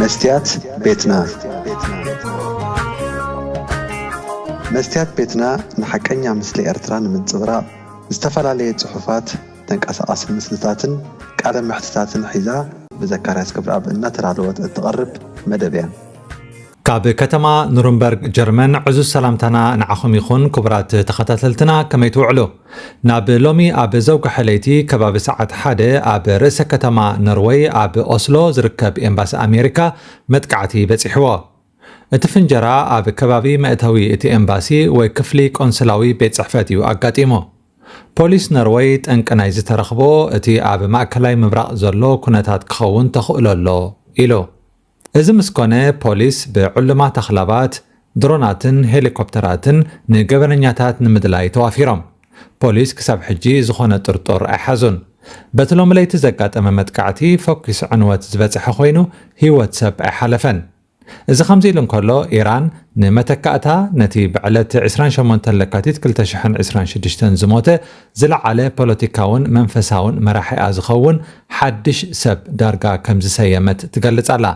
መስትያት ቤትና። መስትያት ቤትና ንሓቀኛ ምስሊ ኤርትራ ንምንጽብራቕ ዝተፈላለየ ጽሑፋት፣ ተንቀሳቓሲ ምስልታትን ቃለ መሕትታትን ሒዛ ብዘካርያስ ክብረኣብ እናተዳለወት እትቐርብ መደብ እያ። ካብ ከተማ ኑርንበርግ ጀርመን ዕዙዝ ሰላምታና ንዓኹም ይኹን። ክቡራት ተኸታተልትና፣ ከመይ ትውዕሉ? ናብ ሎሚ ኣብ ዘውግሐ ለይቲ ከባቢ ሰዓት ሓደ ኣብ ርእሰ ከተማ ኖርወይ ኣብ ኦስሎ ዝርከብ ኤምባሲ ኣሜሪካ መጥቃዕቲ በጺሕዎ። እቲ ፍንጀራ ኣብ ከባቢ መእተዊ እቲ ኤምባሲ ወይ ክፍሊ ቆንስላዊ ቤት ጽሕፈት እዩ ኣጋጢሙ። ፖሊስ ኖርወይ ጠንቂ ናይዚ ተረኽቦ እቲ ኣብ ማእከላይ ምብራቕ ዘሎ ኩነታት ክኸውን ተኽእሎ ኣሎ ኢሉ። እዚ ምስ ኮነ፣ ፖሊስ ብዕሉማት ኣኽላባት፣ ድሮናትን ሄሊኮፕተራትን ንገበነኛታት ንምድላይ ተዋፊሮም። ፖሊስ ክሳብ ሕጂ ዝኾነ ጥርጡር ኣይሓዙን። በቲ ሎሚ ለይቲ ዘጋጠመ መጥቃዕቲ ፈኲስ ዕንወት ዝበጽሐ ኮይኑ፣ ህይወት ሰብ ኣይሓለፈን። እዚ ከምዚ ኢሉ እንከሎ፣ ኢራን ንመተካእታ ነቲ ብዕለት ዕስራን ሸሞንተን ለካቲት ክልተ ሽሕን ዕስራን ሽዱሽተን ዝሞተ ዝለዓለ ፖለቲካውን መንፈሳውን መራሒኣ ዝኸውን ሓድሽ ሰብ ዳርጋ ከም ዝሰየመት ትገልጽ ኣላ።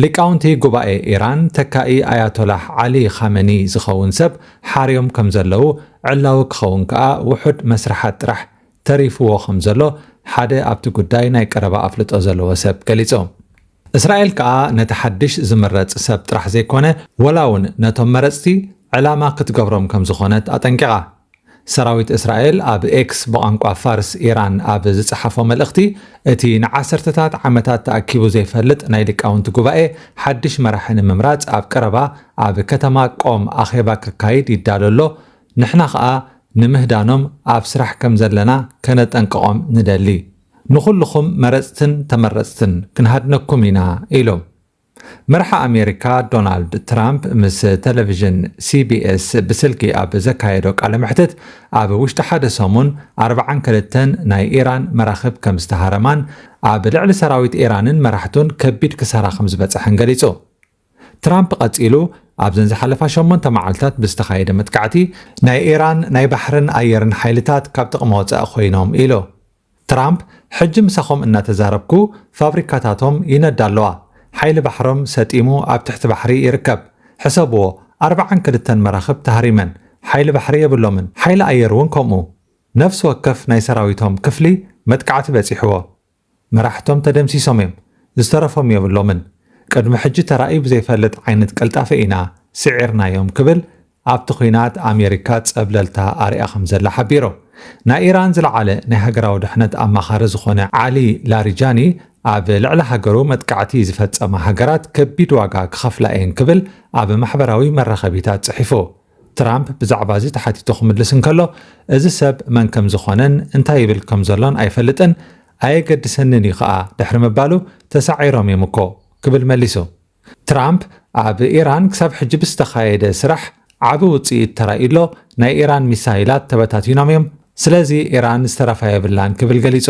ሊቃውንቲ ጉባኤ ኢራን፣ ተካኢ ኣያቶላህ ዓሊ ኻመኒ ዝኸውን ሰብ ሓርዮም ከም ዘለዉ፣ ዕላዊ ክኸውን ከኣ ውሑድ መስርሓት ጥራሕ ተሪፍዎ ከም ዘሎ ሓደ ኣብቲ ጉዳይ ናይ ቀረባ ኣፍልጦ ዘለዎ ሰብ ገሊጹ። እስራኤል ከኣ ነቲ ሓድሽ ዝምረጽ ሰብ ጥራሕ ዘይኮነ፣ ወላ እውን ነቶም መረጽቲ ዕላማ ክትገብሮም ከም ዝኾነት ኣጠንቂቓ። ሰራዊት እስራኤል ኣብ ኤክስ፣ ብቋንቋ ፋርስ፣ ኢራን፣ ኣብ ዝጸሓፎ መልእኽቲ፣ እቲ ንዓሰርተታት ዓመታት ተኣኪቡ ዘይፈልጥ ናይ ሊቃውንቲ ጉባኤ ሓድሽ መራሒ ንምምራጽ ኣብ ቀረባ ኣብ ከተማ ቆም ኣኼባ ክካይድ ይዳሎ ኣሎ። ንሕና ኸኣ ንምህዳኖም ኣብ ስራሕ ከም ዘለና ከነጠንቅቖም ንደሊ። ንኹልኹም መረጽትን ተመረጽትን ክንሃድነኩም ኢና ኢሉ። መራሒ ኣሜሪካ ዶናልድ ትራምፕ ምስ ቴሌቪዥን ሲ ቢ ኤስ ብስልኪ ኣብ ዘካየዶ ቃለ መሕትት፣ ኣብ ውሽጢ ሓደ ሰሙን ኣርብዓን ክልተን ናይ ኢራን መራኽብ ከም ዝተሃረማን ኣብ ልዕሊ ሰራዊት ኢራንን መራሕቱን ከቢድ ክሳራ ከም ዝበጽሐን ገሊጹ። ትራምፕ ቀጺሉ፣ ኣብዘን ዝሓለፋ ሸሞንተ መዓልታት ብዝተኻየደ መጥቃዕቲ ናይ ኢራን ናይ ባሕርን ኣየርን ሓይልታት ካብ ጥቕሚ ወጻኢ ኮይኖም ኢሉ። ትራምፕ፣ ሕጂ ምሳኹም እናተዛረብኩ ፋብሪካታቶም ይነዳ ኣለዋ። ሓይሊ ባሕሮም ሰጢሙ ኣብ ትሕቲ ባሕሪ ይርከብ። ሕሰብዎ፣ ኣርብዓን ክልተን መራኽብ ተሃሪመን፣ ሓይሊ ባሕሪ የብሎምን፣ ሓይሊ ኣየር እውን ከምኡ። ነፍሲ ወከፍ ናይ ሰራዊቶም ክፍሊ መጥቃዕቲ በጺሕዎ። መራሕቶም ተደምሲሶም እዮም፣ ዝተረፎም የብሎምን። ቅድሚ ሕጂ ተራእዩ ብዘይፈልጥ ዓይነት ቅልጣፈ ኢና ስዒርናዮም ክብል ኣብቲ ኲናት ኣሜሪካ ጸብለልታ ኣርያ ከም ዘላ ሓቢሩ። ናይ ኢራን ዝለዓለ ናይ ሃገራዊ ድሕነት ኣማኻሪ ዝኾነ ዓሊ ላሪጃኒ፣ ኣብ ልዕሊ ሃገሩ መጥቃዕቲ ዝፈጸማ ሃገራት ከቢድ ዋጋ ክኸፍላ እየን ክብል ኣብ ማሕበራዊ መራኸቢታት ጽሒፉ። ትራምፕ ብዛዕባ እዚ ተሓቲቱ ክምልስ እንከሎ፣ እዚ ሰብ መን ከም ዝኾነን እንታይ ይብል ከም ዘሎን ኣይፈልጥን፣ ኣየገድሰንን እዩ ኸኣ ድሕሪ ምባሉ፣ ተሳዒሮም እዮም እኮ ክብል መሊሱ። ትራምፕ፣ ኣብ ኢራን ክሳብ ሕጂ ብዝተኻየደ ስራሕ ዓቢ ውጽኢት ተራእዩ ኣሎ፣ ናይ ኢራን ሚሳይላት ተበታቲኖም እዮም፣ ስለዚ ኢራን ዝተረፋ የብላን ክብል ገሊጹ።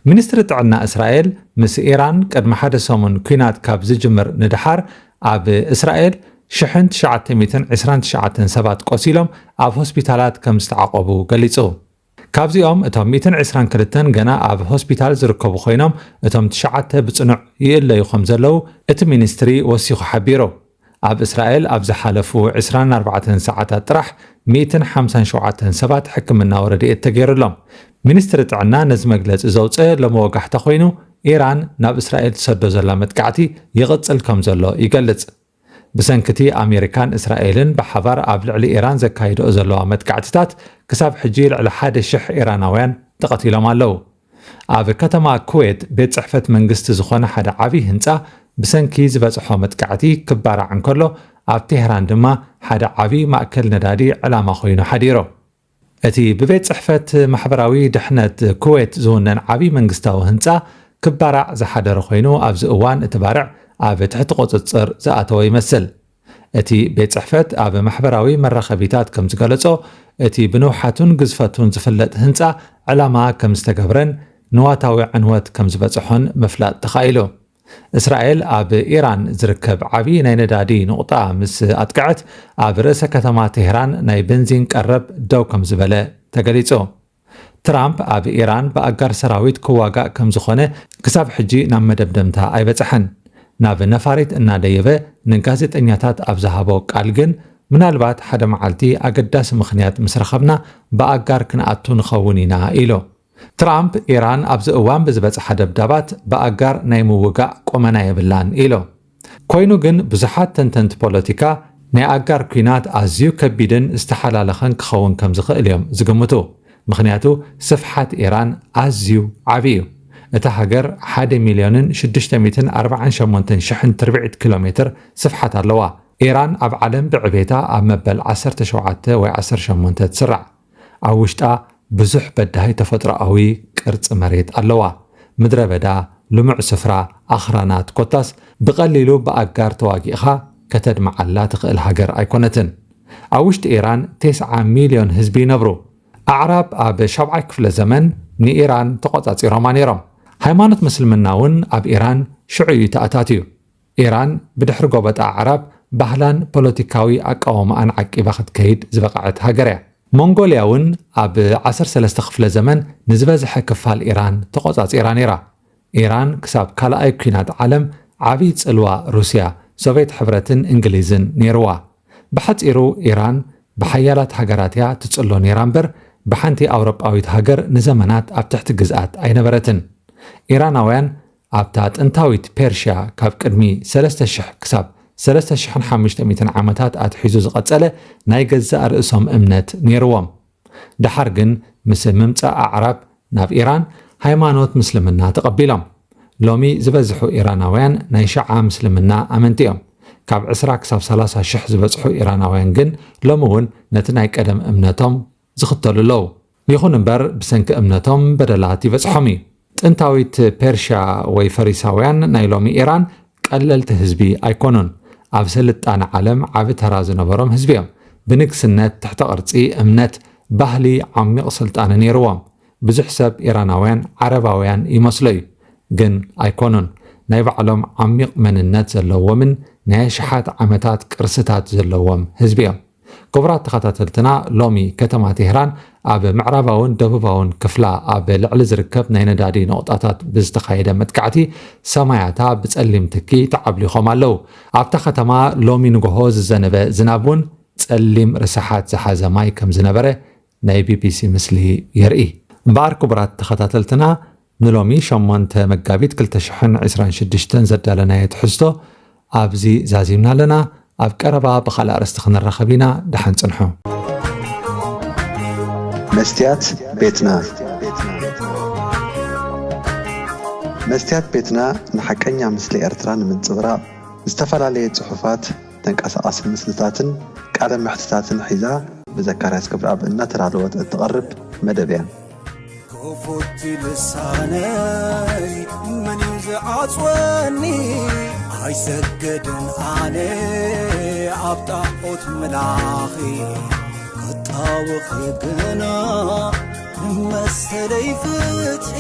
ሚኒስትሪ ጥዕና እስራኤል፣ ምስ ኢራን ቅድሚ ሓደ ሰሙን ኲናት ካብ ዝጅምር ንደሓር፣ ኣብ እስራኤል ሽሕን ትሽዓተ ሚእትን ዕስራን ትሽዓተን ሰባት ቆሲሎም ኣብ ሆስፒታላት ከም ዝተዓቖቡ ገሊጹ። ካብዚኦም እቶም ሚእትን ዕስራን ክልተን ገና ኣብ ሆስፒታል ዝርከቡ ኮይኖም፣ እቶም ትሽዓተ ብጽኑዕ ይእለዩ ከም ዘለዉ እቲ ሚኒስትሪ ወሲኹ ሓቢሩ። ኣብ እስራኤል ኣብ ዝሓለፉ ዕስራን ኣርባዕተን ሰዓታት ጥራሕ ሚእትን ሓምሳን ሸውዓተን ሰባት ሕክምናዊ ረድኤት ተገይሩሎም። ሚኒስትሪ ጥዕና ነዚ መግለጺ ዘውጽአ ሎሚ ወጋሕታ ኮይኑ፣ ኢራን ናብ እስራኤል ትሰዶ ዘላ መጥቃዕቲ ይቕጽል ከም ዘሎ ይገልጽ። ብሰንኪ እቲ ኣሜሪካን እስራኤልን ብሓባር ኣብ ልዕሊ ኢራን ዘካይድኦ ዘለዋ መጥቃዕትታት፣ ክሳብ ሕጂ ልዕሊ ሓደ ሽሕ ኢራናውያን ተቐቲሎም ኣለዉ። ኣብ ከተማ ኩዌት ቤት ጽሕፈት መንግስቲ ዝኾነ ሓደ ዓቢ ህንጻ ብሰንኪ ዝበጽሖ መጥቃዕቲ ክባራዕ እንከሎ፣ ኣብ ቴህራን ድማ ሓደ ዓቢ ማእከል ነዳዲ ዕላማ ኮይኑ ሓዲሩ። እቲ ብቤት ጽሕፈት ማሕበራዊ ድሕነት ኩዌት ዝውነን ዓቢ መንግስታዊ ህንጻ ክባራዕ ዝሓደረ ኮይኑ፣ ኣብዚ እዋን እቲ ባርዕ ኣብ ትሕቲ ቁጽጽር ዝኣተወ ይመስል። እቲ ቤት ጽሕፈት ኣብ ማሕበራዊ መራኸቢታት ከም ዝገለጾ፣ እቲ ብንውሓቱን ግዝፈቱን ዝፍለጥ ህንጻ ዕላማ ከም ዝተገብረን ንዋታዊ ዕንወት ከም ዝበጽሖን ምፍላጥ ተኻኢሉ። እስራኤል ኣብ ኢራን ዝርከብ ዓቢ ናይ ነዳዲ ኑቕጣ ምስ ኣጥቅዐት፣ ኣብ ርእሰ ከተማ ቴህራን ናይ ቤንዚን ቀረብ ደው ከም ዝበለ ተገሊጹ። ትራምፕ ኣብ ኢራን ብኣጋር ሰራዊት ክዋጋእ ከም ዝኾነ ክሳብ ሕጂ ናብ መደምደምታ ኣይበጽሐን። ናብ ነፋሪት እናደየበ ንጋዜጠኛታት ኣብ ዝሃቦ ቃል ግን፣ ምናልባት ሓደ መዓልቲ ኣገዳሲ ምኽንያት ምስ ረኸብና ብኣጋር ክንኣቱ ንኸውን ኢና ኢሉ። ትራምፕ፣ ኢራን ኣብዚ እዋን ብዝበጽሓ ደብዳባት ብኣጋር ናይ ምውጋእ ቁመና የብላን ኢሉ። ኮይኑ ግን፣ ብዙሓት ተንተንቲ ፖለቲካ ናይ ኣጋር ኲናት ኣዝዩ ከቢድን ዝተሓላለኸን ክኸውን ከም ዝኽእል እዮም ዝግምቱ። ምኽንያቱ፣ ስፍሓት ኢራን ኣዝዩ ዓቢ እዩ። እታ ሃገር ሓደ ሚልዮንን ሽዱሽተ ሚእትን ኣርባዓን ሸሞንተን ሽሕን ትርብዒት ኪሎ ሜትር ስፍሓት ኣለዋ። ኢራን ኣብ ዓለም ብዕቤታ ኣብ መበል ዓሰርተ ሸውዓተ ወይ ዓሰርተ ሸሞንተ ትስራዕ። ኣብ ውሽጣ ብዙሕ በዳሂ ተፈጥሮኣዊ ቅርጺ መሬት ኣለዋ። ምድረ በዳ፣ ልሙዕ ስፍራ፣ ኣኽራናት፣ ኮታስ ብቐሊሉ ብኣጋር ተዋጊእኻ ከተድምዓላ ትኽእል ሃገር ኣይኮነትን። ኣብ ውሽጢ ኢራን ተስዓ ሚልዮን ህዝቢ ይነብሩ። ኣዕራብ ኣብ ሻብዓይ ክፍለ ዘመን ንኢራን ተቖጻጺሮማ ነይሮም። ሃይማኖት ምስልምና እውን ኣብ ኢራን ሽዑ እዩ ተኣታትዩ። ኢራን ብድሕሪ ጎበጣ ኣዕራብ ባህላን ፖለቲካዊ ኣቃውማኣን ዓቂባ ክትከይድ ዝበቕዐት ሃገር እያ። ሞንጎልያ እውን ኣብ ዓሰርተ ሰለስተ ክፍለ ዘመን ንዝበዝሐ ክፋል ኢራን ተቖጻጺራ ነይራ። ኢራን ክሳብ ካልኣይ ኲናት ዓለም ዓቢ ጽልዋ ሩስያ፣ ሶቭየት ሕብረትን እንግሊዝን ነይርዋ። ብሓጺሩ፣ ኢራን ብሓያላት ሃገራት እያ ትጽሎ ነይራ እምበር፣ ብሓንቲ ኣውሮጳዊት ሃገር ንዘመናት ኣብ ትሕቲ ግዝኣት ኣይነበረትን። ኢራናውያን ኣብታ ጥንታዊት ፔርሽያ፣ ካብ ቅድሚ ሰለስተ ሽሕ ክሳብ ሰለስተ ሽሕን ሓሙሽተ ሚእትን ዓመታት ኣትሒዙ ዝቐጸለ ናይ ገዛእ ርእሶም እምነት ነይርዎም። ደሓር ግን፣ ምስ ምምጻእ ኣዕራብ ናብ ኢራን፣ ሃይማኖት ምስልምና ተቐቢሎም። ሎሚ ዝበዝሑ ኢራናውያን ናይ ሸዓ ምስልምና ኣመንቲ እዮም። ካብ ዕስራ ክሳብ ሰላሳ ሽሕ ዝበጽሑ ኢራናውያን ግን ሎሚ እውን ነቲ ናይ ቀደም እምነቶም ዝኽተሉ ኣለዉ። ይኹን እምበር፣ ብሰንኪ እምነቶም በደላት ይበጽሖም እዩ። ጥንታዊት ፐርሽያ ወይ ፈሪሳውያን፣ ናይ ሎሚ ኢራን፣ ቀለልቲ ህዝቢ ኣይኮኑን። ኣብ ስልጣነ ዓለም ዓቢ ተራ ዝነበሮም ህዝቢ እዮም። ብንግስነት፣ ትሕተ ቅርጺ፣ እምነት፣ ባህሊ፣ ዓሚቕ ስልጣነ ነይርዎም። ብዙሕ ሰብ ኢራናውያን ዓረባውያን ይመስሎ እዩ፣ ግን ኣይኮኑን። ናይ ባዕሎም ዓሚቕ መንነት ዘለዎምን ናይ ኣሽሓት ዓመታት ቅርስታት ዘለዎም ህዝቢ እዮም። ክቡራት ተኸታተልትና፣ ሎሚ ከተማ ቴህራን ኣብ ምዕራባውን ደቡባውን ክፍላ ኣብ ልዕሊ ዝርከብ ናይ ነዳዲ ነቑጣታት ብዝተኻየደ መጥቃዕቲ ሰማያታ ብጸሊም ትኪ ተዓብሊኾም ኣለዉ። ኣብታ ከተማ ሎሚ ንግሆ ዝዘነበ ዝናብ እውን ጸሊም ርሳሓት ዝሓዘ ማይ ከም ዝነበረ ናይ ቢቢሲ ምስሊ የርኢ። እምበኣር፣ ክቡራት ተኸታተልትና፣ ንሎሚ ሸሞንተ መጋቢት ክልተ ሽሕን ዕስራን ሽዱሽተን ዘዳለናዮ ትሕዝቶ ኣብዚ ዛዚምና ኣለና። ኣብ ቀረባ ብኻልእ ኣርእስቲ ክንራኸብ ኢና። ደሓን ጽንሑ። መስትያት ቤትና። መስትያት ቤትና ንሓቀኛ ምስሊ ኤርትራ ንምንጽብራቕ፣ ዝተፈላለየ ጽሑፋት፣ ተንቀሳቓሲ ምስልታትን ቃለ መሕትታትን ሒዛ፣ ብዘካርያስ ክብረኣብ እናተዳለወት እትቐርብ መደብ እያ። ክፉት ልሳነይ መን እዩ ዝዓጽወኒ? ኣይሰግድን ኣነ ኣብ ጣዖት ምላኺ፣ ክጣወኺ ግና ንመሰለይ ፍትሒ።